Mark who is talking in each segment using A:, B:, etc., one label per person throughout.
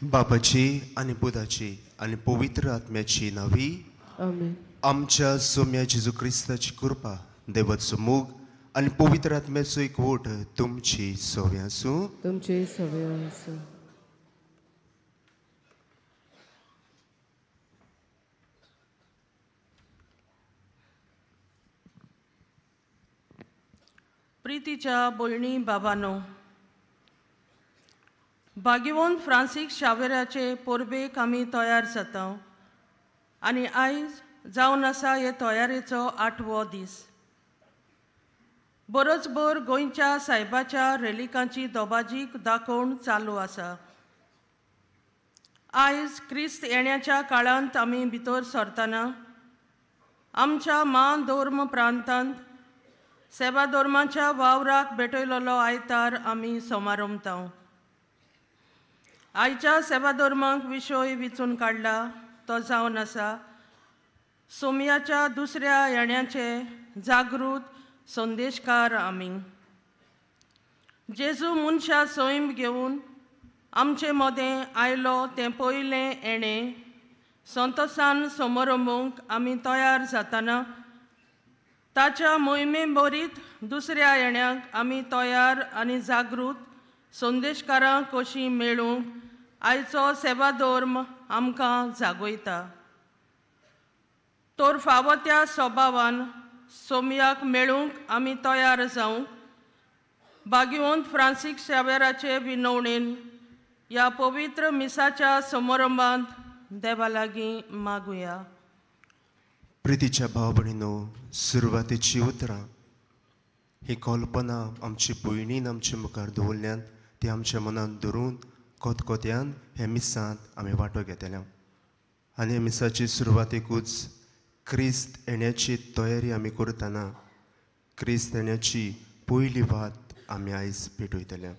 A: बापाची आनी पुताची आनी पवित्र आत्म्याची नावी.
B: आमेन.
A: आमच्या सोम्या जेजू क्रिस्ताची कृपा, देवाचो मोग आनी पवित्र आत्म्याचो एकवट तुमची सवे आसूं.
B: तुमची सवे आसूं.
C: प्रितीच्या भयणी बाबानो, भाग्यवंत फ्रांसीस शावेराचे परबेक आमी तयार जाता आनी आयज जावन आसा हे तयारेचो 8वो दीस. बरोच भर गोंयच्या सायबाच्या रेलिकांची दोबाजीक दाखोवण चालू आसा. आयज क्रिस्त येण्याच्या काळांत आमी भितर सरतना आमच्या मान धर्म प्रांतांत सेवा धर्माच्या वावराक भेटयलेलो आयतार आमी समारंभता. आयच्या सेवा धर्माक विशय विचून काडला तो जावन आसा सोमयाच्या दुसऱ्या येण्याचे जागृत संदेशकार आमी. जेजू मनशा सैम घेवन आमचे मदें आयलो तें पयलें येणें संतोसान समारंभूंक आमी तयार जातना ताच्या मोहिमे बरीत दुसऱ्या येण्याक आमी तयार आनी जागृत संदेशकारां कशीं मेळूंक आयचो सेवा धर्म आमकां जागयता. तर फावो त्या स्वभावान सोमयाक मेळूंक आमी तयार जावंक भाग्यवंत फ्रांसीस शावेराचे विनवणेन ह्या पवित्र मिसाच्या समारंभांत देवा लागीं मागुया.
A: प्रितीच्या भाव भयणीनो, सुरवातेची उतरां ही कल्पना आमची भयणीन आमचे मुखार दवरल्यान ती आमच्या मनांत धरून कोतकोत्यान हे मिसांत आमी वांटो घेतले. आनी हे मिसाची सुरवातेकूच क्रिस्त येण्याची तयारी आमी करतना क्रिस्त येण्याची पयली वात आमी आयज पेटयतले.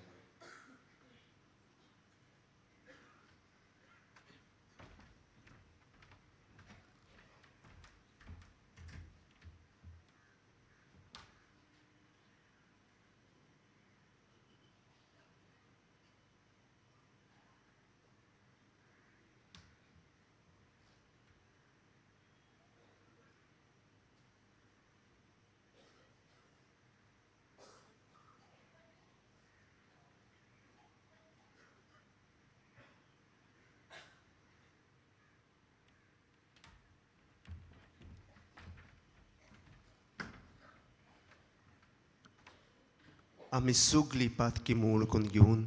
A: आमी सगली पातकी मूळ करून घेवन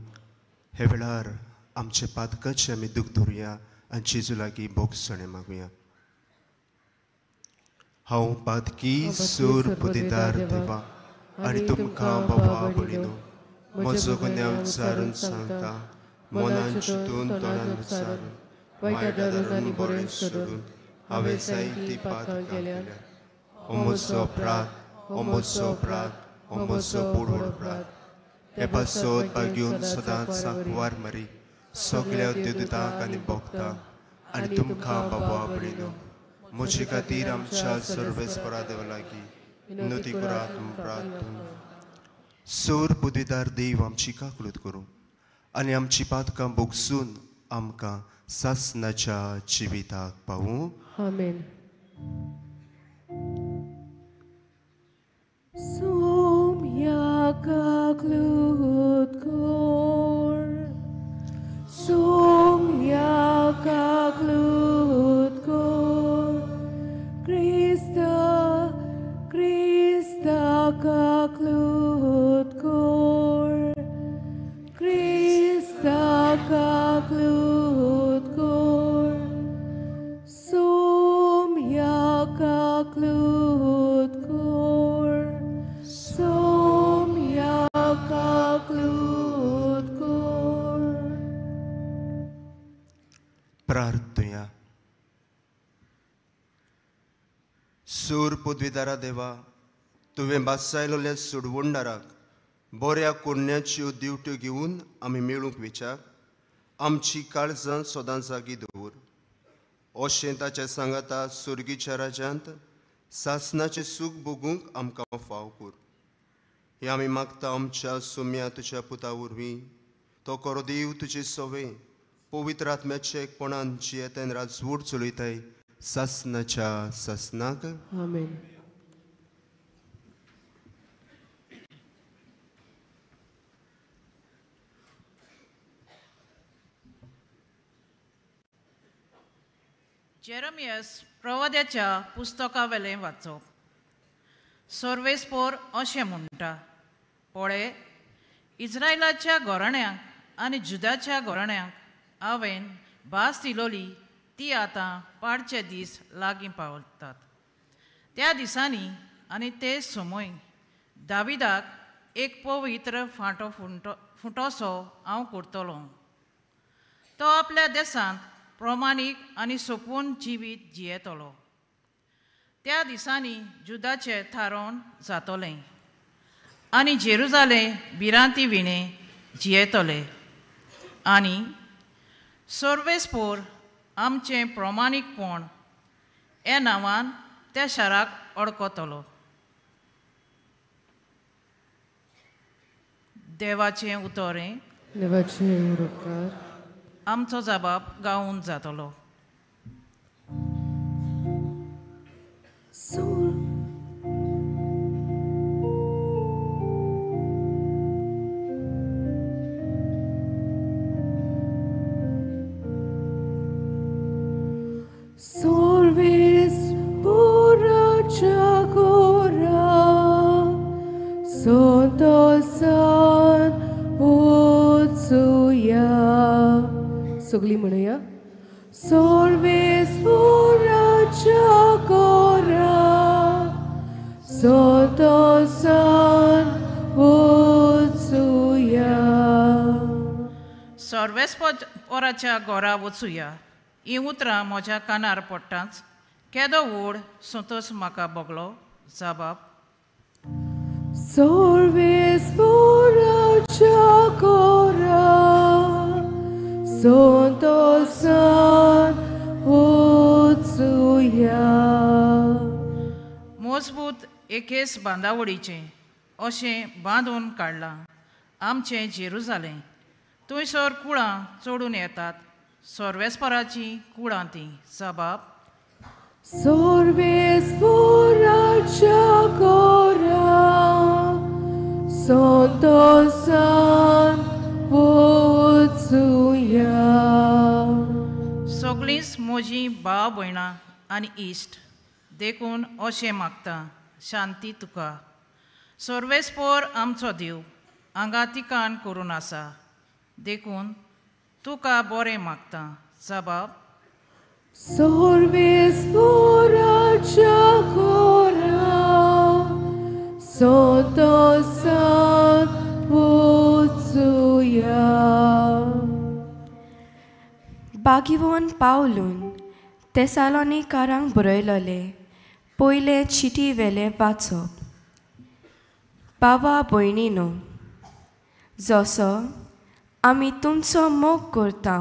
A: हे वेळार आमचे पातकाचे आमी दूख धरुया आनी जेजू लागीं भोगसणें मागुया. हांव पातकी सूर बुद्धिदार देवा आनी तुमकां बाबा भयणीनो म्हजो गुन्यांव विचारून सांगता, मनान चिंतून तोंडान विचारून वायट धरून आनी बरें सोडून हांवें जायतीं पातकां केल्यात. हो म्हजो अपराध, हो म्हजो अपराध, हो म्हजो बुडवड अपराध. हे पासत भाग्यून सदांच सांकवार मरी सगल्या देवदूतांक आनी भक्तांक आनी तुमकां बाबा भयणीनो म्हजे खातीर आमच्या सर्वेस्परा देवा लागीं विनवती करात. प्रार्थना. सोर बुद्धिदार देव आमची काकळूत करूं आनी आमची पातकां भोगसून आमकां सासनाच्या जिविताक पावूं.
B: आमेन. Somya kaklut kor, somya kaklut kor, Krista, Krista kaklut kor, Krista kaklut kor, somya kaklut kor, somya kaklut kor.
A: प्रार्थुया. सूर पदवीदारा देवा, तुवें बासायलोल्या सुडवणदाराक बऱ्या कोरण्याच्यो दिवट्यो घेवन आमी मेळूंक विचार आमची काळजां सदां जागी दवर. अशें ताच्या सांगाता सुर्गीच्या राज्यांत सासनाचें सूख भोगूंक आमकां फाव कर. हें आमी मागता आमच्या सुम्या तुज्या पुता वरवीं. तो करो देव तुजे सवे पवित्र आत्म्याचे एकपणान जियेतन राजवट चलयताय सासनाच्या सासनाक.
B: आमेन.
D: जेरमियस प्रवाद्याच्या पुस्तकावेलें वाचप. सर्वेस्पोर अशें म्हणटा, पळय इस्रायलाच्या घराण्यांक आनी जुदाच्या घराण्यांक हांवें भास दिलोली ती आतां पाडचे दीस लागीं पावतात. त्या दिसांनी आनी ते समय दाविदाक एक पवित्र फांटो फुंटोसो हांव करतलो. तो आपल्या देशांत प्रमाणीक आनी सोंपून जिवीत जियेतलो. त्या दिसांनी जुदाचें थारोवन जातलें आनी जेरुजालें भिरांती विणें जियेतले आनी सर्वेस्पोर आमचें प्रमाणीकपण ह्या नांवान त्या शाराक अडकतलो. देवाचें उतरें.
B: देवाचें उपकार.
D: आमचो जबाब गावून जातलो.
B: सगळी म्हणूया. सर्वेस्पोराच्या घरा संतोसान वचुया.
D: सर्वेस्पोराच्या घरा वचुया हीं उतरां म्हज्या कानार पडटाच केदो व्हड संतोस म्हाका भोगलो. जबाब.
B: सर्वेस्पोराच्या घरा संतोसान वचुया.
D: मजबूत एकेच बांदावळीचें अशें बांदून काडलां आमचें जेरुजालें. थंयसर कुळां चडून येतात सर्वेस्पराचीं कुळां तीं. जबाब.
B: सर्वेस्पोराच्या घरा संतोसान वचुया.
D: सगळींच म्हजीं भाव भयणां आनी इश्ट देखून अशें मागता, शांती तुका. सर्वेस्पोर आमचो देव हांगा तिकाण करून आसा देखून तुका बरें मागता. जबाब.
B: सर्वेस्पोराच्या घरा संतोसान वचुया.
E: बागिवोन पावलून तेसालोनिकारांक बरयलोले पयले चिटी वेले वाचप. बाबा भयणीनो, जसो आमी तुमचो मोग करता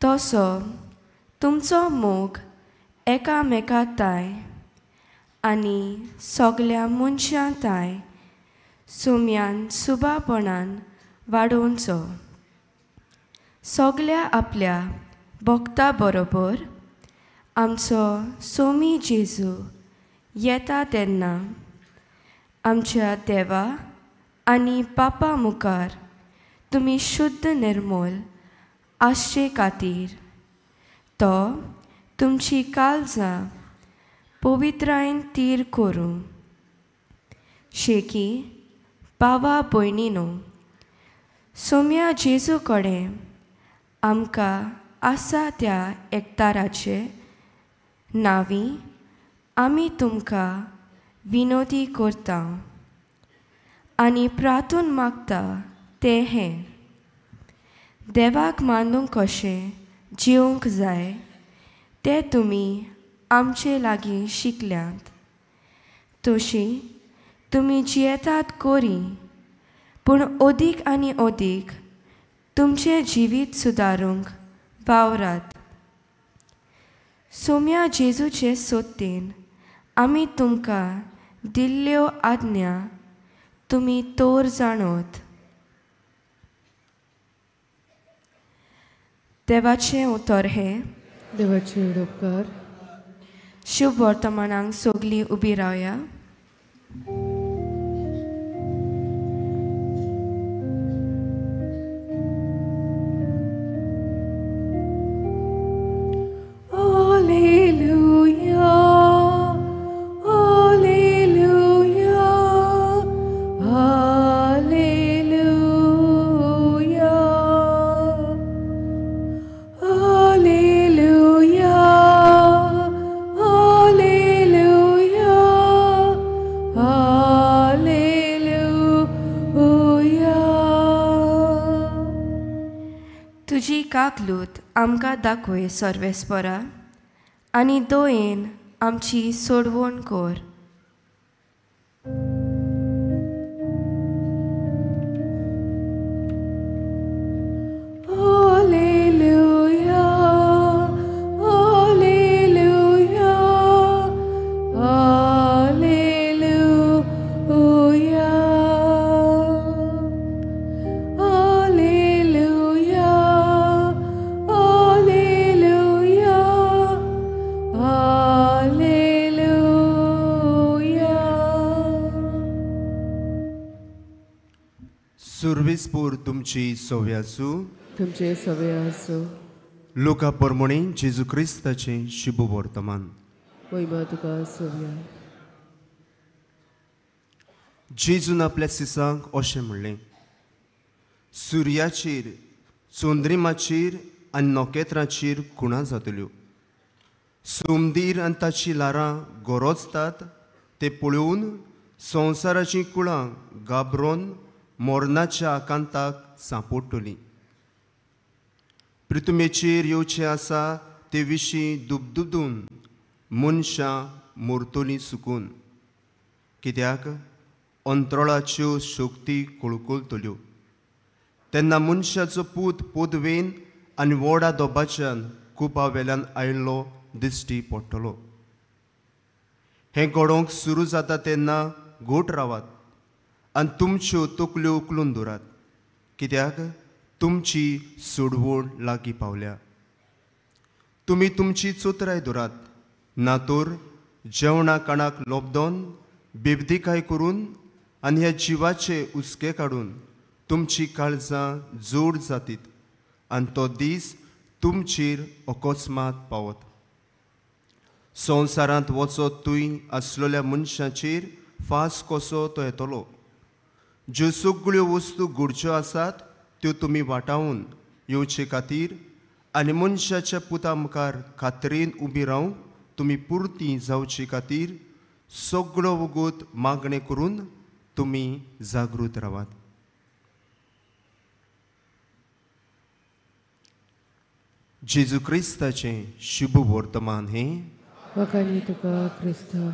E: तसो तुमचो मोग एकामेका ताय आनी सगल्या मनशां ताय सुम्यान सुबापणान वाडोवचो. सगल्या आपल्या भक्ता बरोबर आमचो सोमी जेजू येता तेन्ना आमच्या देवा आनी बापा मुखार तुमी शुद्ध निर्मोल आसचे खातीर तो तुमची काळजां पवित्रायेन तीर करूं. शेकी बाबा भयणीनो, सोम्या जेजू कडेन आमकां आसा त्या एकताराचे नांवी आमी तुमकां विनोदी करता आनी प्रार्थून मागता तें हें, देवाक मानूंक कशें जिवंक जाय तें तुमी आमचे लागीं शिकल्यात तशी तुमी जियेतात कोरी, पूण अदीक आनी अदीक तुमचें जिवीत सुदारूंक वावरात. सोम्या जेजूचे सोत्तेन आमी तुमकां दिल्ल्यो आज्ञा तुमी तोर जाणोत. देवाचें उतर हें.
B: देवाचे उपकार.
E: शुभ वर्तमानांक सगळीं उबी रावया. तुजी काकलूत आमकां दाखय सर्वेस्परा आनी दोयेन आमची सोडवण कर.
A: सुर्वेस्पोर तुमची सव्या आसूं.
B: तुमचे सवे आसूं.
A: लुका परमणे जेजू क्रिस्ताचें शुभ वर्तमान.
B: महिमा तुका सव्या.
A: जेजून आपल्या सिसांक अशें म्हणलें, सुर्याचेर, चंद्रिमाचेर आनी नखेत्रांचेर खुणा जातल्यो. सोमदीर आनी ताची ल्हारां गरजतात ते पळोवन संवसाराचीं कुळां घाबरून मरणाच्या आकांताक सांपडटलीं. पृथ्वीचेर येवचें आसा ते विशीं दुबदुबून मनशां मोरतलीं सुकून, कित्याक अंतराळाच्यो शक्ती कळकळटल्यो. तेन्ना मनशाचो पूत पदवेन आनी व्हडा दोबाच्यान कुपा वेल्यान आयिल्लो दिश्टी पडटलो. हें घडोवंक सुरू जाता तेन्ना घोट रावात आनी तुमच्यो तकल्यो उखलून दवरात, कित्याक तुमची सोडवण लागीं पावल्या. तुमी तुमची चोतराय दवरात, ना तर जेवणा काणाक लोबदोन बेबदिकाय करून आनी ह्या जिवाचे हुस्के काडून तुमची काळजां जोड जातीत आनी तो दीस तुमचेर अकस्मात पावत. संवसारांत वचत तूंय आसलेल्या मनशाचेर फास कसो तो येतलो. ज्यो सगळ्यो वस्तू घडच्यो आसात त्यो तुमी वाटावन येवचे खातीर आनी मनशाच्या पुता मुखार खात्रेन उबी रावंक तुमी पुरती जावचे खातीर सगळो वगत मागणें करून तुमी जागृत रावात. जेजू क्रिस्ताचें शुभ वर्तमान हें.
B: वखाणी तुका क्रिस्ता.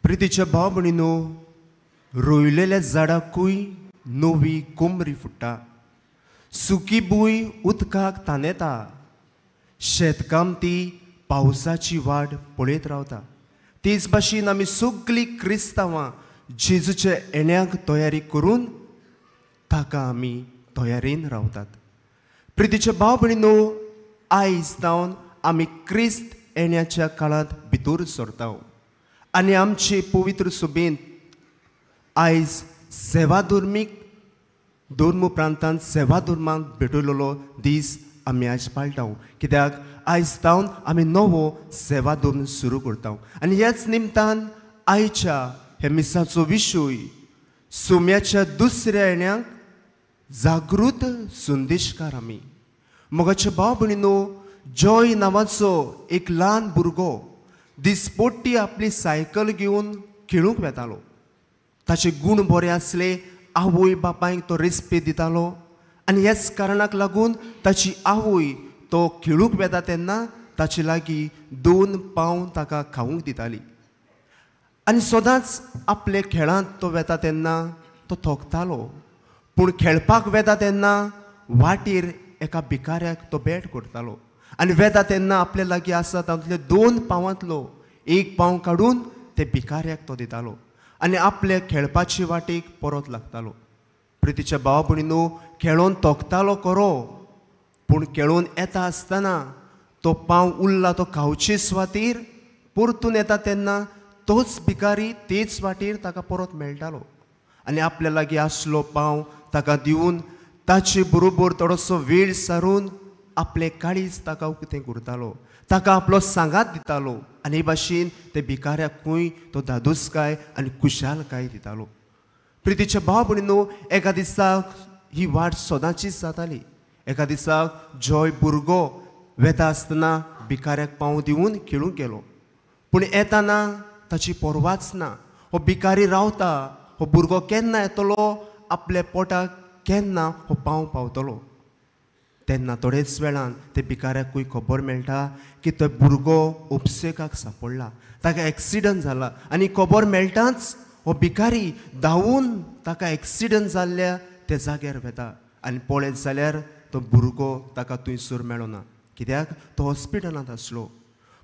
A: प्रितीच्या भाव भयणीनो, रोयलेल्या झाडाकूय नवी कोमरी फुट्टा, सुकी भूंय उदकाक तानेता, शेतकामती पावसाची वाट पळयत रावता. तेच भाशेन आमी सगळीं क्रिस्तांवां जेजूच्या येण्याक तयारी करून ताका आमी तयारेन रावतात. प्रितीच्या भाव भयणीनो, आयज जावन आमी क्रिस्त येण्याच्या काळांत भितर सरता आनी आमचे पवित्र सभेंत आयज सेवाधर्मीक धर्म प्रांतांत सेवाधर्माक भेटयलेलो दीस आमी आयज पाळटा, कित्याक आयज जावन आमी नवो सेवाधर्म सुरू करता. आनी ह्याच निमतान आयच्या हे मिसाचो विशय सोम्याच्या दुसऱ्या येण्याक जागृत संदेशकार आमी. मोगाच्या भाव भयणीनो, जॉय नांवाचो एक ल्हान भुरगो दिसपट्टी आपली सायकल घेवन खेळूंक वेतालो. ताचे गूण बरे आसले, आवय बापायक तो रेस्पेद दितालो आनी ह्याच कारणाक लागून ताची आवय तो खेळूंक वेता तेन्ना ताचे लागीं 2 पाव ताका खावंक दिताली. आनी सदांच आपले खेळांत तो वेता तेन्ना तो थकतालो, पूण खेळपाक वेता तेन्ना वाटेर एका भिकाऱ्याक तो भेट करतालो आनी वेता तेन्ना आपल्या लागीं आसा तातूंतले 2 पावांतलो 1 पाव काडून ते भिकाऱ्याक तो दितालो. आनी आपले खेळपाची वाटेक परत लागतालो. प्रितीच्या भाव भयणीनो, खेळोन तोखतालो खरो, पूण खेळोन येता आसतना तो पांव उरला तो खावचे सुवातेर परतून येता तेन्ना तोच भिकारी तेच वाटेर ताका परत मेळटालो आनी आपल्या लागीं आसलो पांव ताका दिवन ताचे बरोबर थोडोसो वेळ सारून आपलें काळीज ताका उक्तें करतालो, ताका आपलो सांगात दितालो आनी हे भाशेन ते भिकाऱ्याकूय तो धादोसकाय आनी खुशालकाय दितालो. प्रितीच्या भाव भयणीनो, एका दिसाक ही वाट सदांचीच जाताली. एका दिसाक जॉय भुरगो वेता आसतना भिकाऱ्याक पांव दिवन खेळूंक गेलो, पूण येताना ताची पर्वाच ना. हो भिकारी रावता, हो भुरगो केन्ना येतलो, आपल्या पोटाक केन्ना हो पांव पावतलो. तेन्ना थोडेच वेळान ते भिकाऱ्याकूय खबर मेळटा की तो भुरगो उपसेकाक सांपडला, ताका एक्सिडंट जाला. आनी खबर मेळटाच हो भिकारी धांवून ताका एक्सिडंट जाल्ल्या त्या जाग्यार वेता आनी पळयत जाल्यार तो भुरगो ताका थंयसर मेळना, कित्याक तो हॉस्पिटलांत आसलो.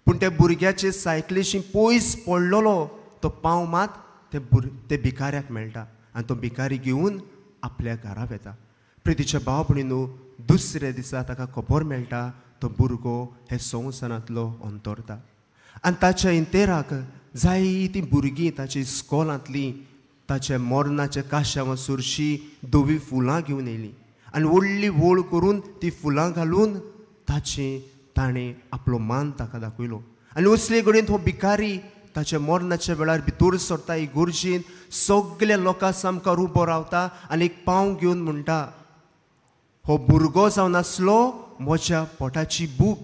A: पूण त्या भुरग्याचे सायकलीशी पयस पडलेलो तो पांव मात ते भिकाऱ्याक मेळटा आनी तो भिकारी घेवन आपल्या घरा वेता. प्रितीच्या भाव भयणीनो, दुसऱ्या दिसा ताका खबर मेळटा तो भुरगो हे संवसारांतलो अंतरता आनी ताच्या इंतेराक जायतीं भुरगीं ताची इस्कॉलांतलीं ताच्या मरणाच्या काश्यावा सुरशी धवी फुलां घेवन येयलीं आनी व्हडली वळ करून ती फुलां घालून ताचें ताणें आपलो मान ताका दाखयलो. आनी असले कडेन तो भिकारी ताच्या मरणाच्या वेळार भितर सरता, इगर्जेन सगल्या लोकां सामकार उबो रावता आनी एक पांव घेवन म्हणटा, हो भुरगो जावन आसलो म्हज्या पोटाची भूक,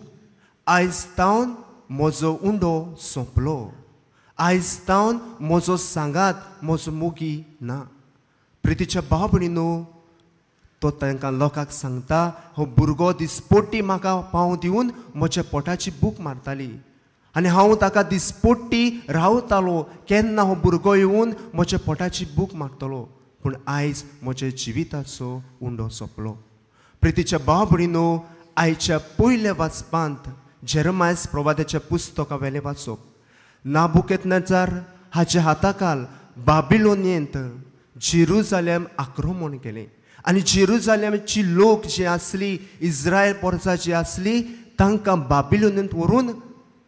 A: आयज तावन म्हजो उंडो सोंपलो, आयज तावन म्हजो सांगात म्हजो मोगी ना. प्रितीच्या भाव भयणीनो, तो तांकां लोकांक सांगता, हो भुरगो दिसपोटी म्हाका पांव दिवन म्हज्या पोटाची भूक मारताली आनी हांव ताका दिसपोटी रावतालो, केन्ना हो भुरगो येवन म्हज्या पोटाची भूक मारतलो, पूण आयज म्हज्या जिविताचो उंडो सोंपलो. प्रितीच्या भाव भयणीनो, आयच्या पयल्या वाचपांत जेरमायस प्रवादाच्या पुस्तका वेलें वाचप, नाबुकेतनेजार हाच्या हाताखाल बाबिलोनियेंत जेरुजालेम आक्रमण केलें आनी जेरुजालेमची लोक जी आसली, इस्रायल पोरसा जी आसली, तांकां बाबिलोनियेंत व्हरून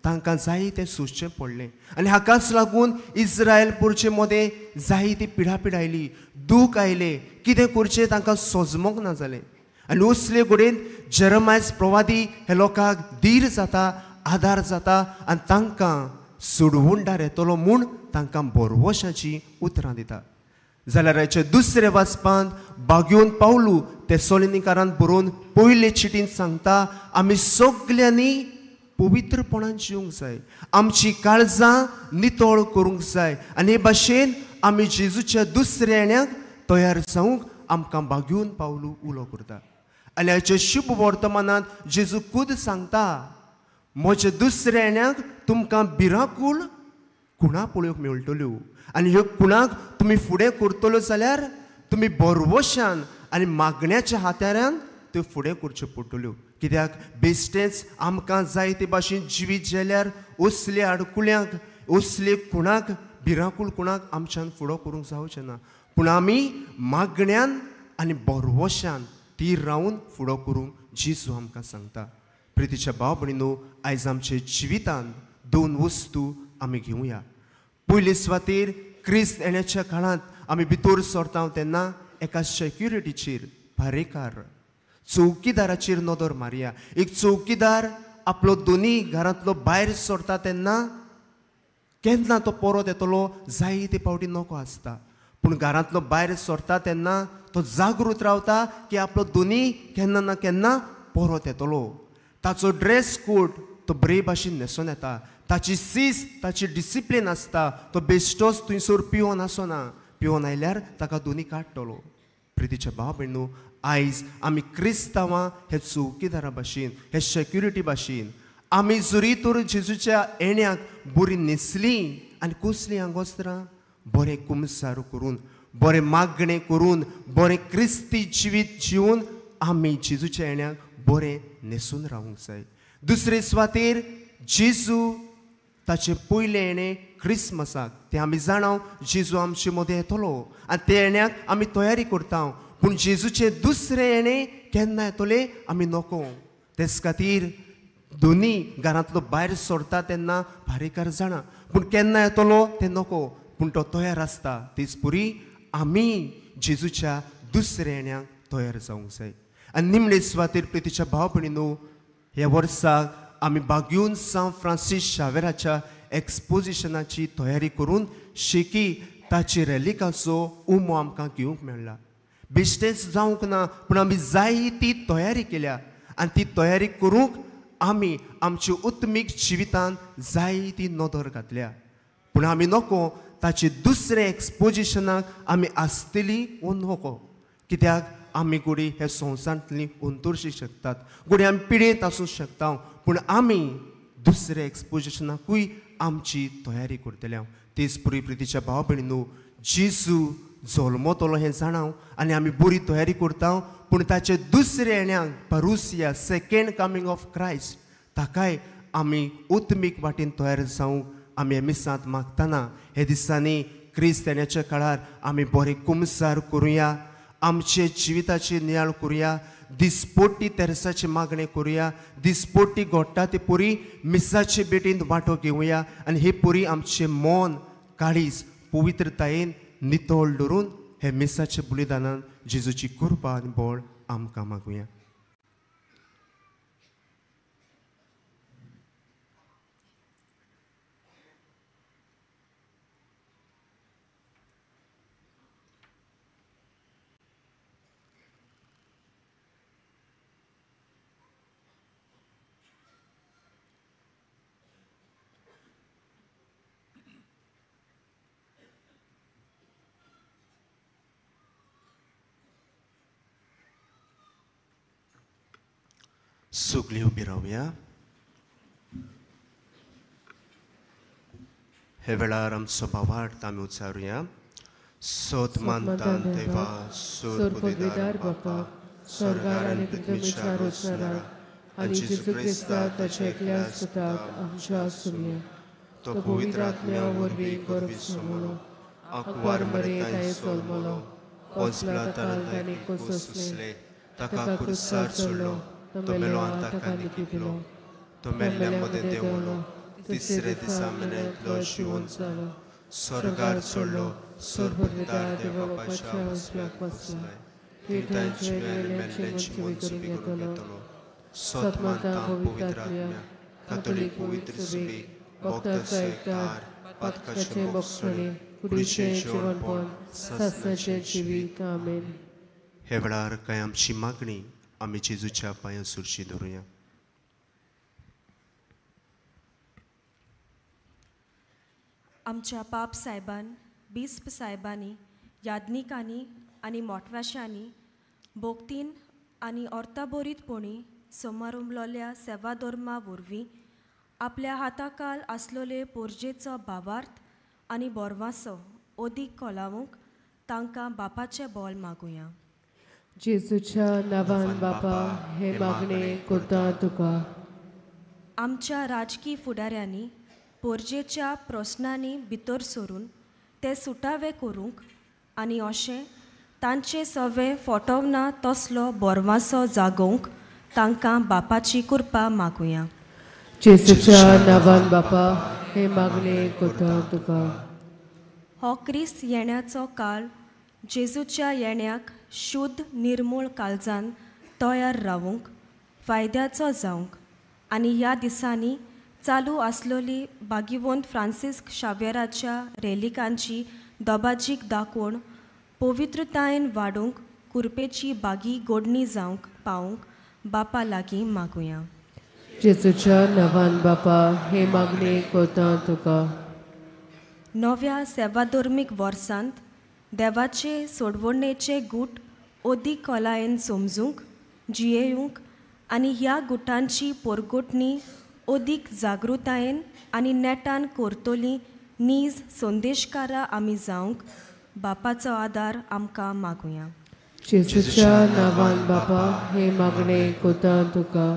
A: तांकां जायतें सोंसचें पडलें आनी हाकाच लागून इस्रायल पोरचे मदें जायती पिडापीड आयली, दूख आयलें, कितें करचें तांकां सोजमोंक ना जालें. आनी असले कडेन जेरमायस प्रवादी हे लोकांक धीर जाता, आदार जाता आनी तांकां सोडवणदार येतलो म्हूण तांकां बरवशाचीं उतरां दिता. जाल्यार हाचे दुसरे वाचपांत बागयोन पावलू तेसोलिनीकारान बरोवन पयले चिटीन सांगता, आमी सगल्यांनी पवित्रपणान जिवंक जाय, आमची काळजां नितळ करूंक जाय आनी हे भाशेन आमी जेजूच्या दुसऱ्या येण्याक तयार जावंक आमकां बागयोन पावलू उलो करता. आनी हाचे शुभ वर्तमानांत जेजू खूद सांगता, म्हज्या दुसऱ्या येण्याक तुमकां भिरांकूळ खुणा पळोवंक मेळटल्यो आनी ह्यो खुणाक तुमी फुडें करतल्यो जाल्यार तुमी बरवशान आनी मागण्याच्या हात्यारान त्यो फुडें करच्यो पडटल्यो, कित्याक बेश्टेंच आमकां जाय ते भाशेन जिवीत जाल्यार असले आडकुळ्यांक, असले खुणाक, भिरांकूळ खुणाक आमच्यान फुडो करूंक जावचें ना, पूण आमी मागण्यान आनी बरवशान तीर रावन फुडो करूंक जेजू आमकां सांगता. प्रितीच्या भाव भयणीनो, आयज आमच्या जिवितांत दोन वस्तू आमी घेवया. पयले सुवातेर क्रिस्त येण्याच्या काळांत आमी भितर सरता तेन्ना एका सेक्युरिटीचेर, भारेकार चौकीदाराचेर नदर मारया. एक चौकीदार आपलो दोनी घरांतलो भायर सरता तेन्ना केन्ना तो परत येतलो जायते फावटी नको आसता, पूण घरांतलो भायर सरता तेन्ना तो जागृत रावता की आपलो दोनी केन्ना ना केन्ना परत येतलो. ताचो ड्रेस कोड तो बरे भाशेन न्हेसोन येता, ताची शिस्त, ताची डिसिप्लीन आसता, तो बेश्टोच थंयसर पिवन आसना, पिवन आयल्यार ताका दोनी काडटलो. प्रितीच्या भाव भयणीनो, आयज आमी क्रिस्तांवां हे चौकीदारा भाशेन, हे सेक्युरिटी भाशेन आमी जरी तर जेजूच्या येण्याक बरी न्हेसली आनी कसलीं आंगोस्त्रां, बरें कुमसार करून, बरें मागणें करून, बरें क्रिस्ती जिवीत जिवन आमी जेजूच्या येण्याक बरें न्हेसून रावूंक जाय. दुसरे सुवातेर जेजू ताचें पयलें येणें क्रिसमसाक तें आमी जाणाव जेजू आमचे मदें येतलो आनी ते येण्याक आमी तयारी करता. पूण जेजूचें दुसरें येणें केन्ना येतलें आमी नको. तेच खातीर दोनी घरांतलो भायर सरता तेन्ना भारेकार जाणा, पूण केन्ना येतलो तें नको, पूण तो तयार आसता. तेच पुरी आमी जेजूच्या दुसऱ्या येण्याक तयार जावंक जाय. आनी निमणे सुवातेर प्रितीच्या भाव भयणीनो, ह्या वर्साक आमी बागयून सांत फ्रांसीस शावेराच्या एक्सपोजिशनाची तयारी करून शेकी ताची रेलिकाचो उमो आमकां घेवंक मेळ्ळा. बेश्टेंच जावंक ना, पूण आमी जाय ती तयारी केल्या आनी ती तयारी करूंक आमी आमच्या उत्मीक जिवितांत जाय ती नदर घातल्या. पूण आमी नको ताचे दुसरे एक्सपोजिशनाक आमी आसतली वो नको, कित्याक आमी घोडी हे संवसारांतली अंतरशी शकतात, घोडी आमी पिडेंत आसूंक शकता, पूण आमी दुसरे एक्सपोजिशनाकूय आमची तयारी करतले. तेच पुरी प्रितीच्या भाव भयणीनो, जेजू जल्मतलो हें जाणाव आनी आमी बरी तयारी करता, पूण ताचे दुसरे येण्याक parousia, second coming of Christ, ताकाय आमी उत्मीक वाटेन तयार जावंक आमी हे मिसांत मागतना हे दिसांनी क्रिस्त येण्याच्या काळार आमी बरे कुमसार करुया, आमचे जिविताची नियाळ करुया, दिसपोटी तेरसाची मागणी करुया, दिसपोटी घडटा ती पुरी मिसाचे भेटींत वांटो घेवया आनी ही पुरी आमचें मन काळीज पवित्रतायेन नितळ दवरून हे मिसाचे बलिदानान जेजूची कृपा आनी बळ आमकां मागुया. सगळीं उबी रावया. हे वेळार आमचो भावार्थ आमी उच्चारुया. सोद मानता देवा, सोद बापा,
B: स्वर्गार आनी पृथ्वीच्या रचणारा आनी जेजू क्रिस्ता ताच्या एकल्या सुताक आमच्या आसुया, तो पवित्र आत्म्या वरवीं गर्भ सोमलो, आंकवार मरे ताणें जल्मलो, पोंचला ताणें कोसले, ताका कुर्सार चडलो,
A: तो मेलो आनी ताका निकिपलो, तो मेल्ल्या मदें देंवलो, तिसरे दिसा मेरेन जिवन जालो, स्वर्गार चडलो, सर्वदार देवा बापाच्या उजव्याक बसला, थंय तांचे मेल्ल्यांची मनसुबी करून घेतलो. सत मानता पवित्र आत्म्या, कातोलीक पवित्र सुबी, भक्ताचो एकदार, पातकाचें बोगसणें, कुडीचें जिवनपण, सासणाचें जिवीत. आमेन. हे वेळार कांय आमची मागणी आमी जेजूच्या पांयां सुरशी धरुया.
F: आमच्या पाप सायबान, बिस्प सायबांनी, याज्ञिकांनी आनी मोटव्याशांनी भोक्तीन आनी अर्ताबरीतपणी समारंभलोल्या सेवाधर्मा वरवीं आपल्या हाताकाल आसलोले पोरजेचो भावार्थ आनी बोरवासो अदीक कोलावूंक तांकां बापाचें बोल मागुया.
B: जेजूच्या नांवान बापा हे मागणे करता तुका.
F: आमच्या राजकी फुडाऱ्यांनी पोरजेच्या प्रस्नांनी भितर सरून ते सुटावे करूंक आनी अशें तांचे सवे फोटोवना तसलो बोरवासो जागोवंक तांकां बापाची कृपा मागुया.
B: जेजूच्या नांवान बापा हे मागणे करता तुका.
F: हो क्रिस्त येण्याचो काळ जेजूच्या येण्याक शुद्ध निर्मूळ काळजान तयार रावूंक फायद्याचो जावंक आनी ह्या दिसांनी चालू आसलोली भाग्यवंत फ्रांसिस्क शावेराच्या रेलिकांची दबाजीक दाखोवन पवित्रतायेन वाडूंक कुरपेची बागी गोडणी जावंक पावूंक बापा लागीं मागुया.
B: जेजूच्या नांवान बापा हे मागणे करता तुका.
F: नव्या सेवाधर्मीक वर्सांत देवाचे सोडवणेचे गूट अदीक खोलायेन समजूंक जियेवंक आनी ह्या गुटांची पोरगोटणी अदीक जागृतायेन आनी नेटान करतली नीज संदेशकारां आमी जावंक बापाचो आदार आमकां मागुया.
B: जेजूच्या नांवान बापा हे मागणे करता तुका.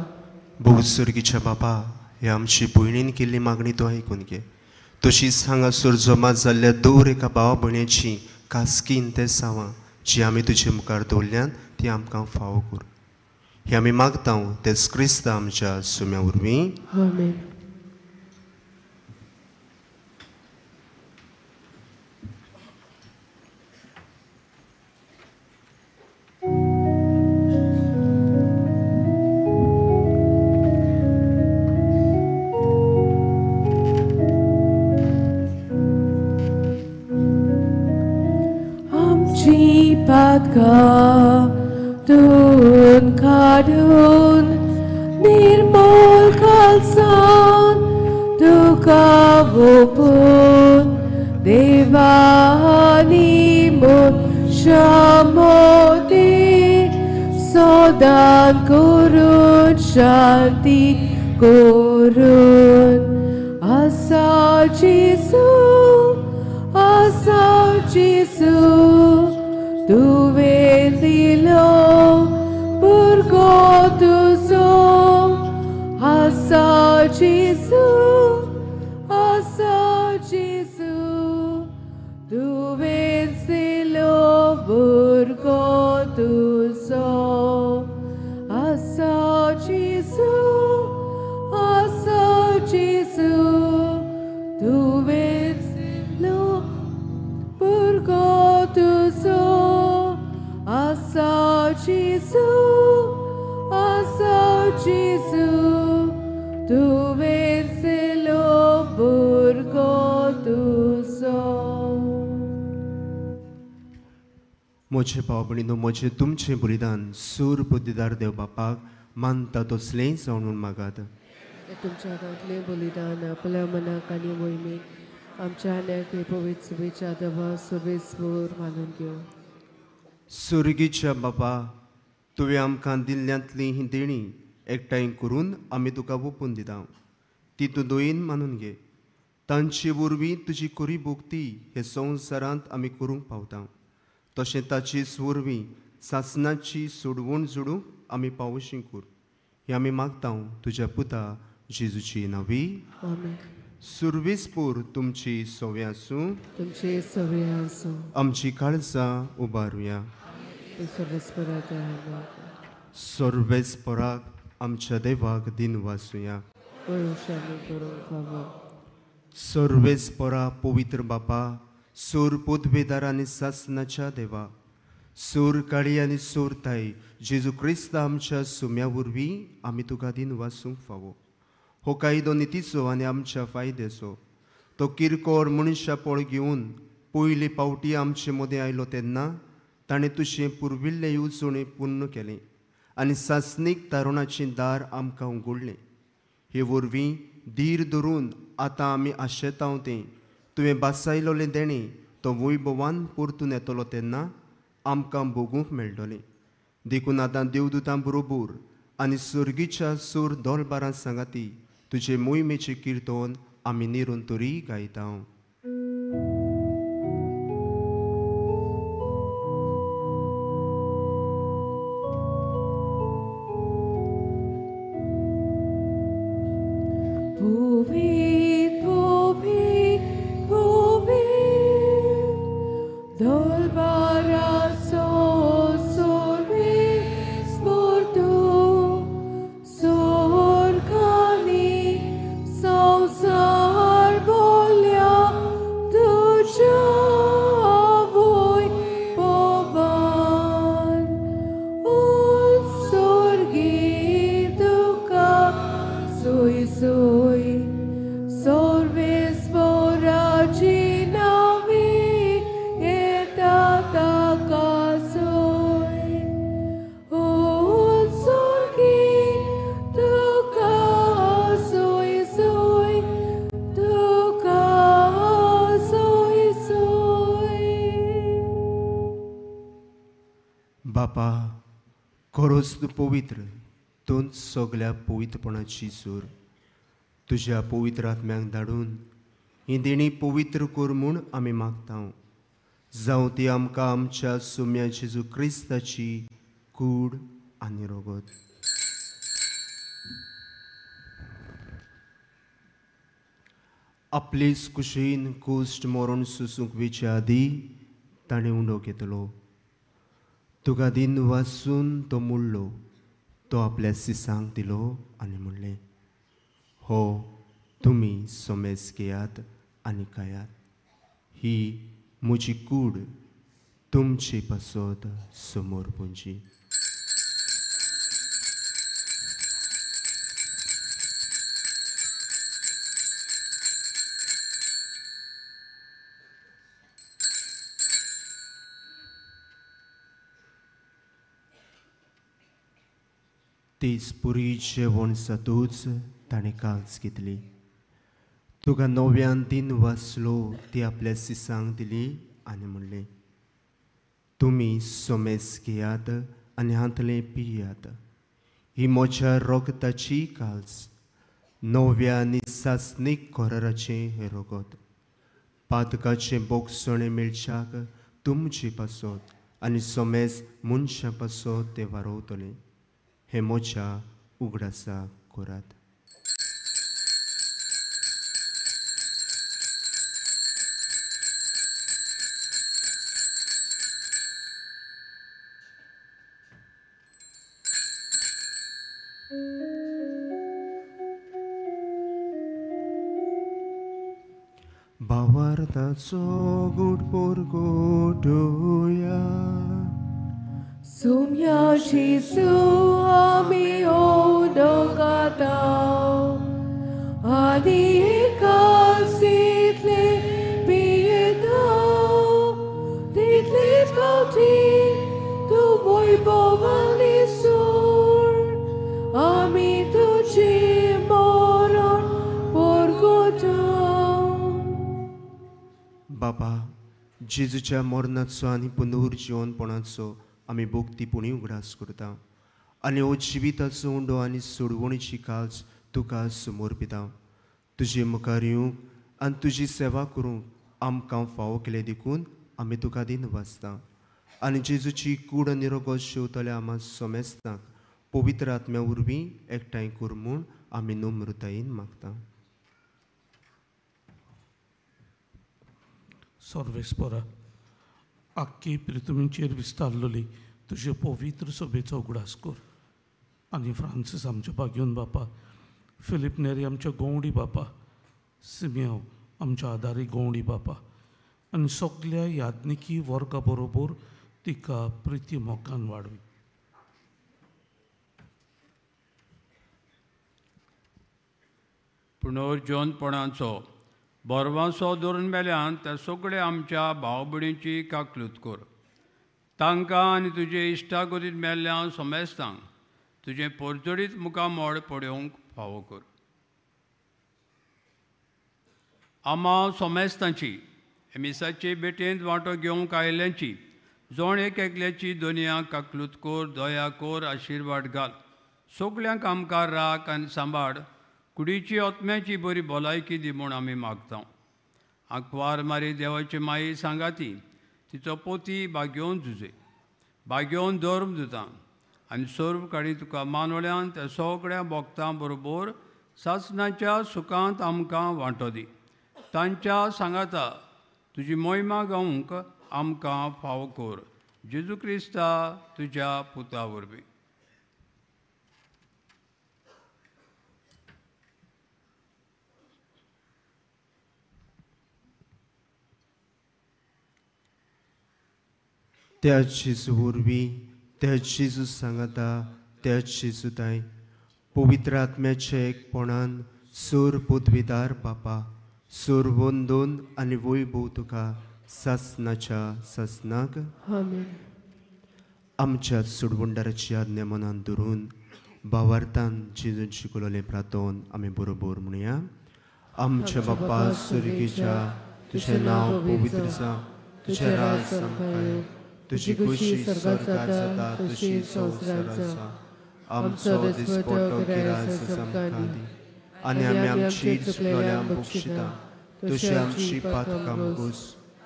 A: भोव सर्गीच्या बापा, हे आमची भयणीन केल्ली मागणी तूं आयकून घे. तशीच हांगासर जमा जाल्ल्या दर एका भावा भयणीची खासगी इंतेसांवां जी आमी तुजे मुखार दवरल्यात ती आमकां फावो कर. हे आमी मागता तेच क्रिस्ता आमच्या सुम्या वरवीं.
B: आमेन. पातकां धुवन काडून निर्मळ खालसान तुका ओपून देवानी मनशां मदीं सदां करून शांती करून. आसा जेजू, आसा जेजू, तुवें दिलो भुरगो तुजो. आसा जेजू, आसा जेजू, तुवें दिलो भुरगो तुजो. आसा जेजू, आसा जेजू, तुवें दिलो भुरगो तुजो. आसा जेजू, आसा जेजू, तुवें दिलो भुरगो तुजो.
A: म्हजे भाव भयणीनो, म्हजें तुमचें बलिदान सूर बुद्धिदार देव बापाक मानता तसलें जावन म्हूण मागात.
B: तुमच्या हातांतलें बलिदान आपल्या मनाक आनी मोहिमेक आमच्या आनी पवित्र शुभेच्छा देवा सर्वेस्पर मानून घेवं.
A: सुर्गीच्या बापा, तुवें आमकां दिल्ल्यांतलीं ही देणीं एकठांय करून आमी तुका ओपून दिता. ती तूं दयेन मानून घे. तांचे वरवीं तुजी खरी भक्ती हे संवसारांत आमी करूंक पावता. तशें ताचेच वरवीं सासणाची सोडवण जोडूंक आमी पावशी कर. हें आमी मागता तुज्या पुता जेजूची नांवी.
B: आमेन.
A: सुर्वेस्पर तुमची सवे आसूं.
B: तुमचे सवे आसूं.
A: आमची काळजां उबारुया. सर्वेस्पराक आमच्या देवाक दिन वासुया. सर्वेस्परा पवित्र बापा, सूर पदवेदार आनी सासनाच्या देवा, सूर काळी आनी सूर ताई जेजू क्रिस्त आमच्या सुम्या वरवीं आमी तुका दिन वासूंक फावो. हो कायदो नितीचो आनी आमच्या फायद्याचो. तो किरकोळ मनशापळ घेवन पयले पावटी आमचे मदें आयलो तेन्ना ताणें तुजें पुर्विल्लें येवजणें पूर्ण केलें आनी सासणीक तारुणाचें दार आमकां उगडलें. हे वरवीं धीर धरून आतां आमी आशेतांव तें तुवें बासायलोलें देणें तो वैभवान परतून येतलो तेन्ना आमकां भोगूंक मेळटलें. देखून आतां देवदूतां बरोबर आनी सर्गीच्या सूर दोलबारां सांगाती तुजे मोहिमेचें किर्तन आमी निरंतरी गायता. बापा, खरोच तूं पवित्र, तूंच सगल्या पवित्रपणाची सूर. तुज्या पवित्र आत्म्यांक धाडून ही देणी पवित्र कर म्हूण आमी मागता. जावं ती आमकां आमच्या सुम्या जेजू क्रिस्ताची कूड आनी रगत. आपलेच कुशीन कुश्ट मरण सुसूंक वेचे आदी ताणें उंडो घेतलो. तुका दिन वासून तो मोडलो, तो आपल्या सिसांक दिलो आनी म्हणलें, हो तुमी सोमेस घेयात आनी खायात, ही म्हजी कूड तुमचे पासत समोर पुंजी. तीच पुरी जेवण जातूच ताणें काल्स घेतली. तुका नव्यान दिन वाचलो, ती आपल्या सिसांक दिली आनी म्हणलें, तुमी सोमेस घेयात आनी हांतलें पियात, ही म्हज्या रगताची काल्स, नव्या आनी सासणीक कराराचें हें रगत, पातकाचें बोगसणें मेळच्याक तुमचे पासत आनी सोमेस मनशां पासत तें वारोवतलें. हें म्हज्या उगडासा करात. भावार्थाचो गूट परगटुया.
B: सुम्या जेजू आमी ओडगाता आनी एकासितले पियेता तितले फावटी तूं वैभवानी सोड आमी तुजें मरण परगटा.
A: बाबा, जेजूच्या मरणाचो आनी पुनर्जिवनपणाचो आमी भोक्ती पुणी उगडास करता आनी हो जिविताचो उंडो आनी सोडवणीची काल्स तुका समर्पिता. तुजे मुखार येवंक आनी तुजी सेवा करूंक आमकां फावो केलें देखून आमी तुका दिन वाचता आनी जेजूची कूड आनी रगत शेवतल्या आमा सोमेस्तांक पवित्र आत्म्या वरवीं एकठांय कर म्हूण आमी नम्रतायेन मागता.
G: सर्वेस्परा, आख्खी पृथ्वीचेर विस्तारलेली तुजे पवित्र सभेचो उगडास कर आनी फ्रांसीस आमच्या भाग्योन बापा, फिलीप नेरी आमच्या गोवडी बापा, सिमियांव आमच्या आदारी गोवडी बापा आनी सगल्या याज्ञिकी वर्गा बरोबर तिका प्रिती मोगान वाडवी.
H: पुनर्जीवनपणाचो बरवासो धरून मेल्यान त्या सगळ्या आमच्या भाव भयणींची काकलूत कर. तांकां आनी तुजे इश्टागतीन मेल्ल्या सोमेस्तांक तुजें परजळीत मुखामळ पळोवंक फावो कर. आमा सोमेस्तांची मिसाचे भेटेंत वांटो घेवंक आयिल्ल्यांची जण एक एकल्याची दोनया काकलूत कर, दया कर, आशिर्वाद घाल. सगल्यांक आमकां राख आनी सांबाळ, कुडीची आत्म्याची बरी भलायकी दी म्हूण आमी मागता. आंकवार मारी देवाची माई सांगाती तिचो पोती भाग्योवन जुजे भाग्योवन धर्म दिता आनी सर्व काडी तुका मानवल्यान त्या सगळ्या भक्तां बरोबर सासणाच्या सुखांत आमकां वांटो दी. तांच्या सांगाता तुजी मोहिमा गावंक आमकां फावो कर. जेजू क्रिस्ता तुज्या पुता वरवीं.
A: त्या जेजू वरवीं, त्या जेजू सांगाता, त्या जेजूताय पवित्र आत्म्याच्या एकपणान सूर पदवीदार बापा, सूर वंदून आनी वैभव तुका सासणाच्या सासणाक.
B: आमेन.
A: आमच्या सोडवणदाराची आज्ञा मनान धरून भावार्थान जेजून शिकवलें प्रार्थन आमी बरोबर म्हणया. आमच्या बापा सुर्गेच्या, तुजें नांव पवित्र जावं, तुजें राज आमकां येवं, तुजी खुशी स्वर्गात जाता तशी संवसारांत जावं. आमचो दिसपट्टो गिरास आमकां दी आनी आमी आमची चुकलेल्यांक बक्षिता तशी आमची पातकां पुस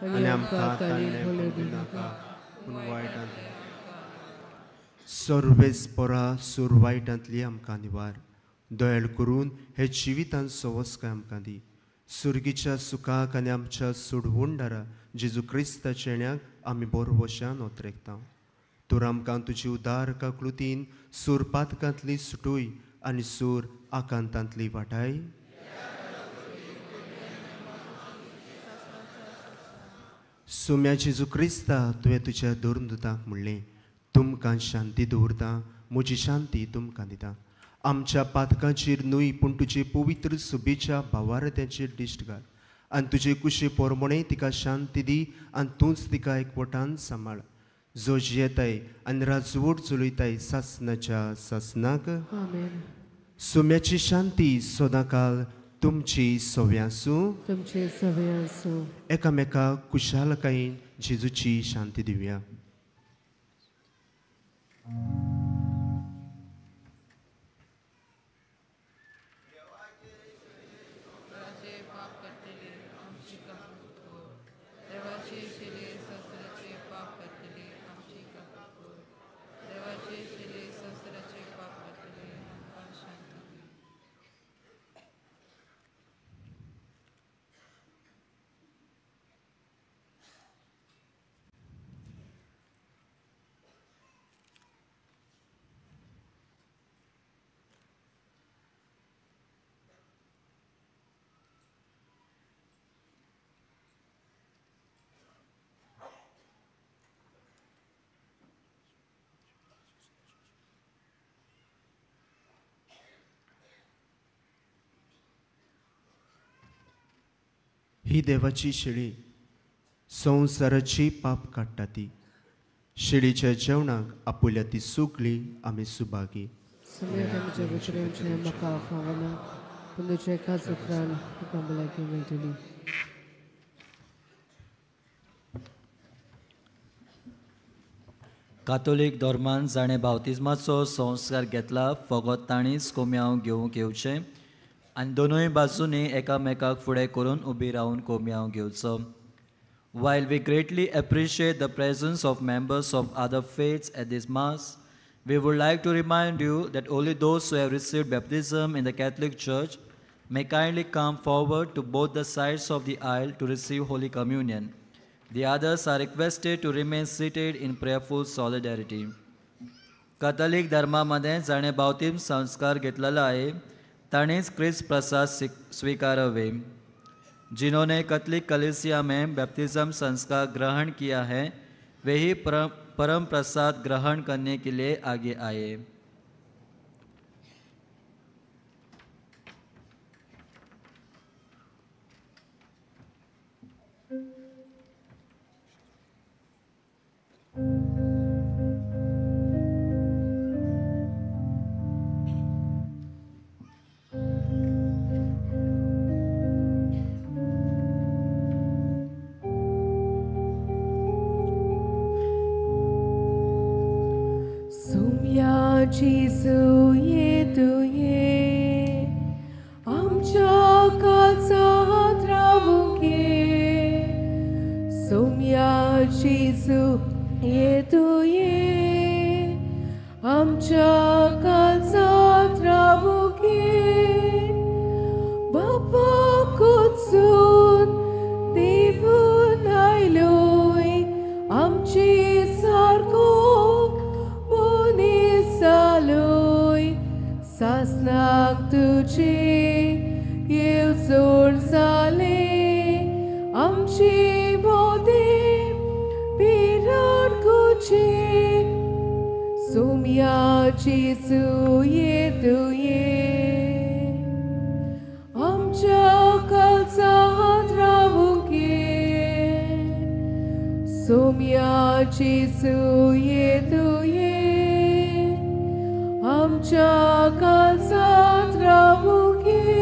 A: आनी आमकां ताणें पडूं नाका पूण वायटांत सर्वेस्परा सूर वायटांतली आमकां निवार. दयाळ करून हे जिवितांत सवस्काय आमकां दी. सुर्गीच्या सुखाक आनी आमच्या सोडवणदारा जेजू क्रिस्ताच्या येण्याक आमी बोरवशान ओतरेकता. तर आमकां तुजी उदार काकळुतीन सूर पातकांतली सुटूय आनी सूर आकांतांतली वाटाय. सुम्या जेजू क्रिस्ता, तुवें तुज्या धर्मदूतांक म्हणलें, तुमकां शांती दवरता, म्हजी शांती तुमकां दिता. आमच्या पातकांचेर न्हय पूण तुजे पवित्र सुबेच्या भावार्थ्यांचेर दिश्ट घाल आनी तुजे कुशे पोरमोणे तिका शांती दी आनी तूंच तिका एकवटान सांबाळ, जो जियेताय आनी राजवट चलयताय सासनाच्या सासनाक. सुम्याची शांती सदांकाल तुमची सव्या आसूं.
B: तुमचे सवे आसूं.
A: एकामेका कुशालकायेन जेजूची शांती दिवया. ही देवाची शेळी संवसाराची पाप काडटा ती. शेळीच्या जेवणाक आपुल्या ती सुकली आमी सुभागी.
I: कातोलीक धर्मान जाणें बावतिज्माचो संस्कार घेतला फकत तांणीच कोम्यांव घेवंक येवचें आनी दोनूय बाजूंनी एकामेकाक फुडें करून उबी रावन कोम्यांव घेवचो. While we greatly appreciate the presence of members of other faiths at this mass, we would like to remind you that only those who have received baptism in the Catholic Church may kindly come forward to both the sides of the aisle to receive Holy Communion. The others are requested to remain seated in prayerful solidarity. Catholic धर्मामध्ये जाणें बावतीम संस्कार घेतलेलो आहे ताणेंच क्रिस्त प्रसाद स्वीकारावे. जिन्होंने Catholic कलीसिया में baptism संस्कार ग्रहण किया है वे ही परम प्रसाद ग्रहण करने के लिए आगे आए.
B: जेजू ये तुये आमच्या काळजांत रावूंक ये. सोम्या जेजू ये तुये आमच्या काळजांत रावूंक ये. बापा कोचून देवून आयलोय आमचे सारको सासनाक तुझे येवजण जाले आमचे मोदे पिराड कुचे. सोम्या जेजू ये तुये आमच्या काळजांत रावूंक ये. सोम्या जेजू ये तुये आमच्या काळजांत रावूंक ये.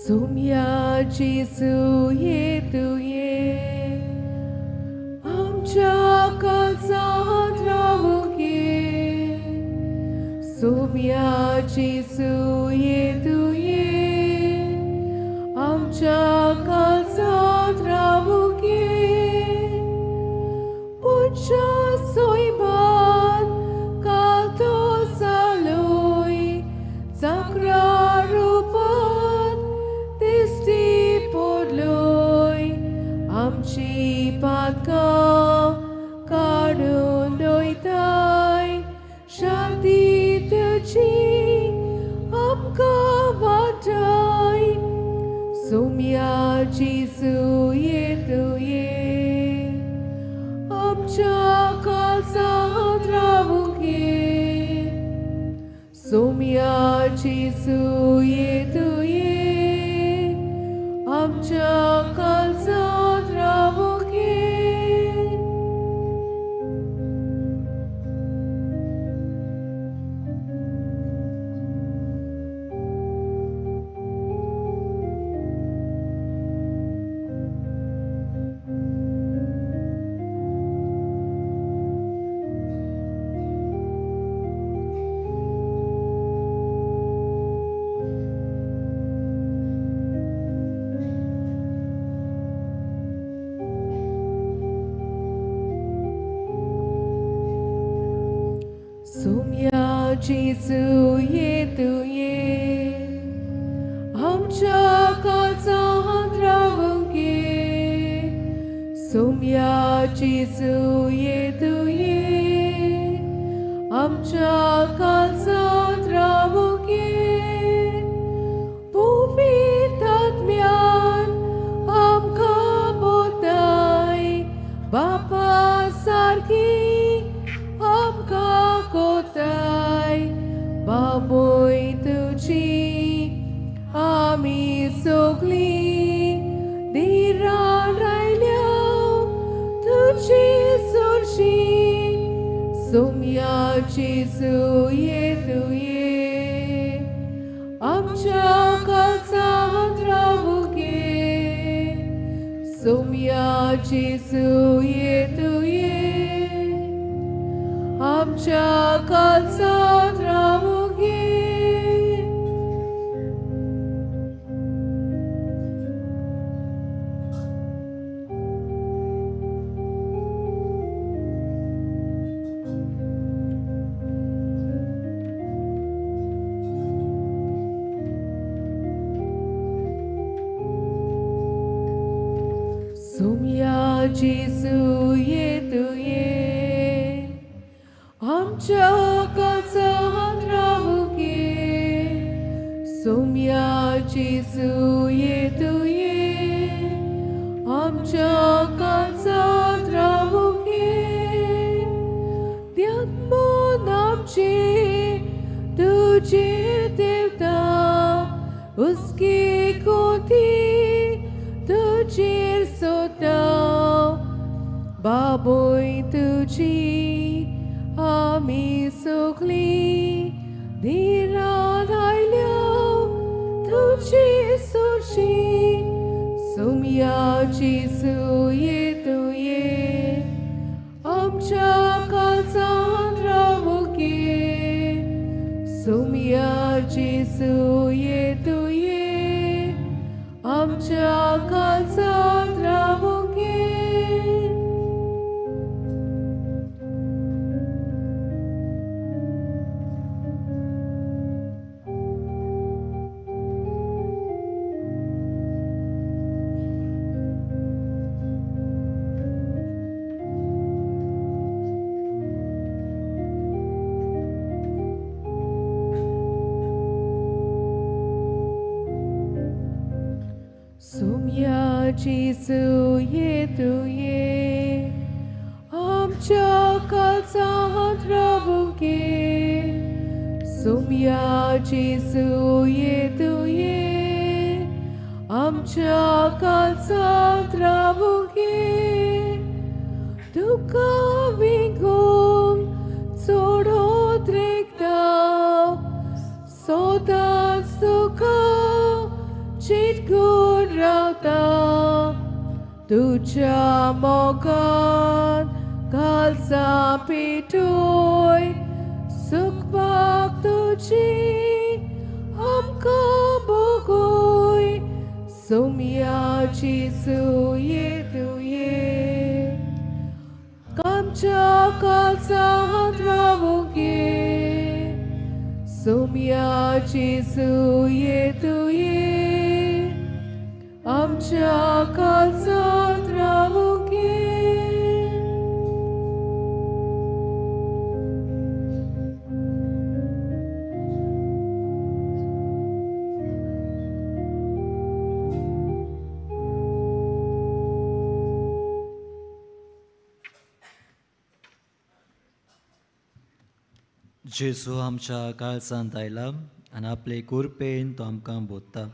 B: सोम्या जेजू ये तुये आमच्या काळजांत रावूंक ये. सोम्या जेजू ये तुये आमच्या काळजांत रावूंक ये पुनच्या सोयमान कालतो जालोय जागरा रुपान दिश्टी पडलोय आमची पातकां काडून दवरताय शांती तुजी आमकां वाटाय सोम्या जेजू ये तुये आमच्या काळजांत रावूंक ये सोम्या जेजू ये तुये आमच्या काळजांत रावूंक ये. सोम्या जेजू ये तुये आमच्या काळजांत रावूंक ये सोम्या जेजू ये तुये आमच्या काळजांत रावूंक ये पवित्र आत्म्यान आमकां बोताय बापा सारकी आमकां कोताय बाबोय तुजी आमी सगळीं धिरान रायल्या तुजी सोरशी सोम्या जेजू ये तुये आमच्या काळजांत रावूंक ये सोम्या जेजू ये तुये आमच्या काळजांत रावूंक ये. सोम्या जेजू ये तुये आमच्या काळजांत रावूंक ये सोम्या जेजू ये तुये आमच्या काळजांत रावूंक ये त्यात आमचे तुझे देवता उसकी कोती तुझेर सोता बाबोय तुजी आमी सगळीं धिरान आयल्या तुजी सोरशी सोम्या जेजू ये तुये आमच्या काळजांत रावूंक ये सोम्या जेजू ये तुये आमच्या काळजांत रावूंक ये. सोम्या जेजू ये तुये आमच्या काळजांत रावूंक ये सोम्या जेजू ये तुये आमच्या काळजांत रावूंक ये तुका विंगूंक चोडोत रेखता सदांच तुका चिटकून रावता तुझ्या मोगान काळजां पेटोय सुखपाक तुजी आमकां भोगोय सोम्या जेजू ये तुये आमच्या काळजांत रावूंक ये सोम्या जेजू ये तुये आमच्या काळजांत रावूंक ये.
I: जेजू आमच्या काळजांत आयला आनी आपले कुरपेन तो आमकां बोधता.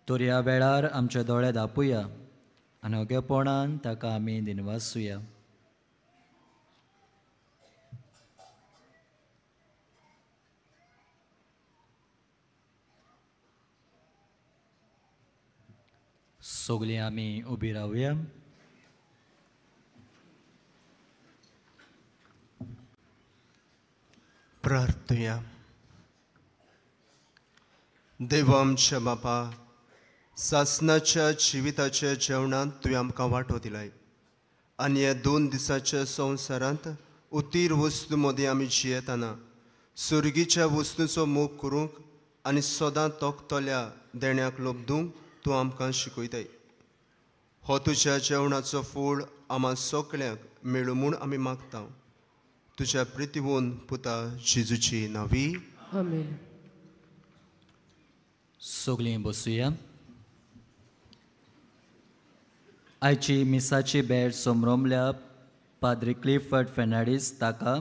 I: तर ह्या वेळार आमचे दोळे धांपुया आनी ओगेपणान ताका आमी दिनवासुया. सगळीं आमी उबी रावया.
A: प्रार्थुया. देव आमच्या बापा, सासनाच्या जिविताच्या जेवणांत तुवें आमकां वांटो दिलाय आनी ह्या 2 दिसाच्या संवसारांत उतीर वस्तू मदीं आमी जियेतना सुर्गीच्या वस्तूचो मोग करूंक आनी सदां तोखतल्या देण्याक लोबदूंक तूं आमकां शिकयताय. हो तुज्या जेवणाचो फूळ आमा सगळ्यांक मेळूं म्हूण आमी मागता. तुज्या प्रितीवून पुता जेजूची नावी.
B: आमेन.
I: सगळीं बसुया. आयची मिसाची भेट समरोमल्या पाद्री क्लिफर्ड फेर्नांडीस ताका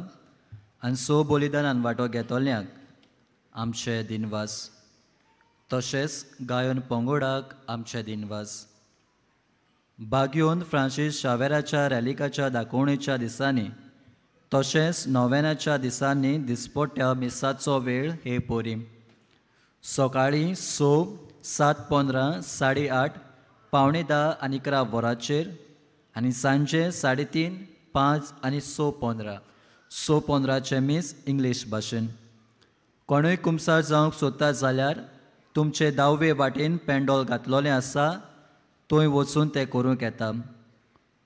I: आनी 6 बलिदानान वांटो घेतल्यांक आमचे दिनवास, तशेंच गायन पंगोडाक आमचे दिनवास. बाग्योन फ्रांसीस शावेराच्या रॅलिकाच्या दाखोवणेच्या दिसांनी तशेंच नोवेनाच्या दिसांनी दिसपट्ट्या मिसाचो वेळ हे पोरी सकाळीं 6, 7:15, 8:30, 9:45 आनी 11 वरांचेर आनी सांजे 3:30, 5 आनी 6:15. 6:15चें मीस इंग्लीश भाशेन. कोणूय कुमसार जावंक सोदता जाल्यार तुमचे दावे वाटेन पेंडोल घातलोलें आसा, थंय वचून तें करूंक येता.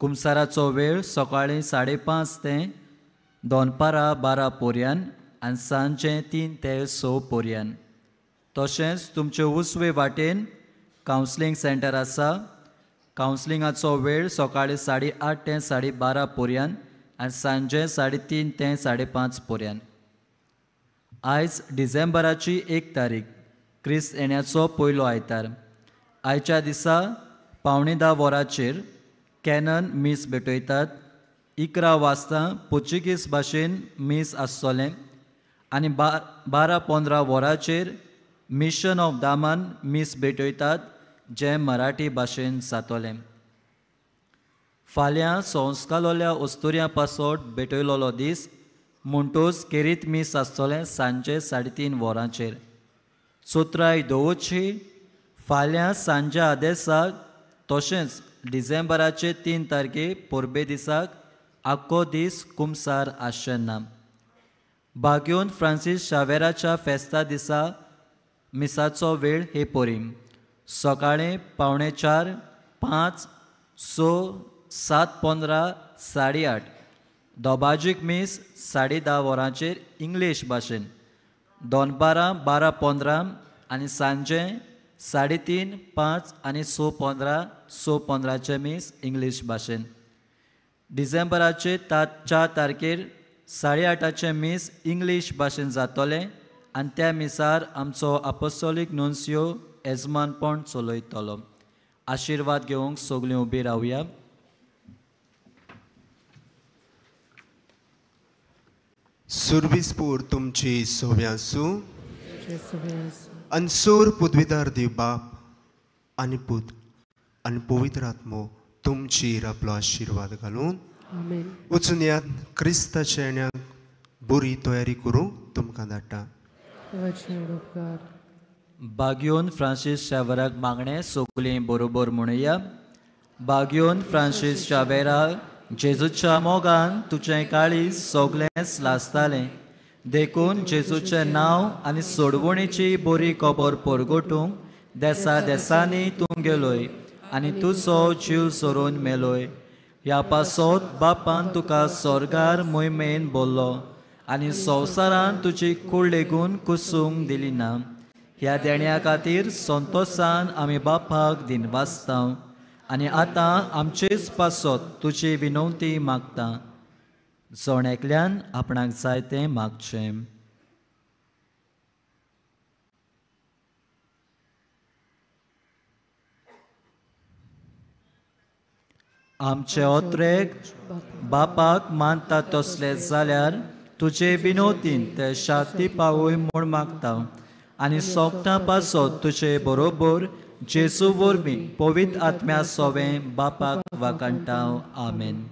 I: कुमसाराचो वेळ सकाळीं 5:30 ते दनपारां 12 पोरयान आनी सांजे 3 ते 6 पोरयान. तशेंच तुमचे उजवे वाटेन कावन्सिलींग सेंटर आसा. कावन्सिलिंगाचो वेळ सकाळीं 8:30 ते 12:30 पोरयान आनी सांजे 3:30 ते 5:30 पोरयान. आयज डिसेंबराची 1 तारीख, क्रिस्त येण्याचो पयलो आयतार. आयच्या दिसा 9:45 वरांचेर कॅनन मीस भेटयतात. 11 वाजता पोर्चुगीज भाशेन मीस आसतलें आनी 12:15 वरांचेर मिशन ऑफ दामन मीस भेटयतात, जें मराठी भाशेन जातलें. फाल्यां संस्कालोल्या अस्तुऱ्यां पासत भेटयलोलो दीस म्हणटूच केरीत मीस आसतलें सांजे 3:30 वरांचेर. चोत्राय दवरची फाल्यां सांजे आदेसाक तशेंच डिसेंबराचे 3 तारखे परबे दिसाक आख्खो दीस कुमसार आसचें ना. बाग्योन फ्रांसीस शावेराच्या फेस्ता दिसा मिसाचो वेळ हे पोरी सकाळीं 3:45, 5, 6, 7:15, 8:30. दोबाजीक मीस 10:30 वरांचेर इंग्लीश भाशेन, दनपारां 12:15 आनी सांजे 3:30, 5 आनी 6:15. 6:15चें मीस इंग्लीश भाशेन. डिसेंबराचे 4 तारखेर 8:30चें मीस इंग्लीश भाशेन जातलें आनी त्या मिसार आमचो आपोस्टोलीक नुन्सियो येजमानपण चलयतलो. आशिर्वाद घेवंक सगळीं उबी रावया.
A: सुर्विसपूर तुमची सोव्या आसूं आनी सोर पुदविदार देव बाप आनी पूत आनी पवित्र आत्मो तुमचेर आपलो आशिर्वाद घालून वचून यात क्रिस्ताच्या येण्याक बरी तयारी करूंक तुमकां धाडटा.
I: बाग्योन फ्रांसीस शावेराक मागणें सगळीं बरोबर म्हणुया. बाग्योन फ्रांसीस शावेरा, जेजूच्या मोगान तुजें काळीज सगळेंच लासतालें, देखून जेजूचें नांव आनी सोडवणेची बरी खबर परगटूंक देसा देसांनी तूं गेलोय आनी तुजो जीव सोरून मेलोय. ह्या पासत बापान तुका स्वर्गार मोहिमेन बोल्लो आनी संवसारान तुजी कूड लेगून कुसूंक दिली ना. ह्या देण्या खातीर संतोसान आमी बापाक दिनवासता आनी आतां आमचेच पासत तुजी विनवती मागता. जण एकल्यान आपणाक जाय तें मागचें. आमचे ओत्रेक बापाक मानता तसले जाल्यार तुजे विनोतीन ते शांती पावय म्हूण मागता आनी सोगटां पासत तुजे बरोबर जेजू वरवीं पवित्र आत्म्या सोवें बापाक वाखाणटा. आमेन.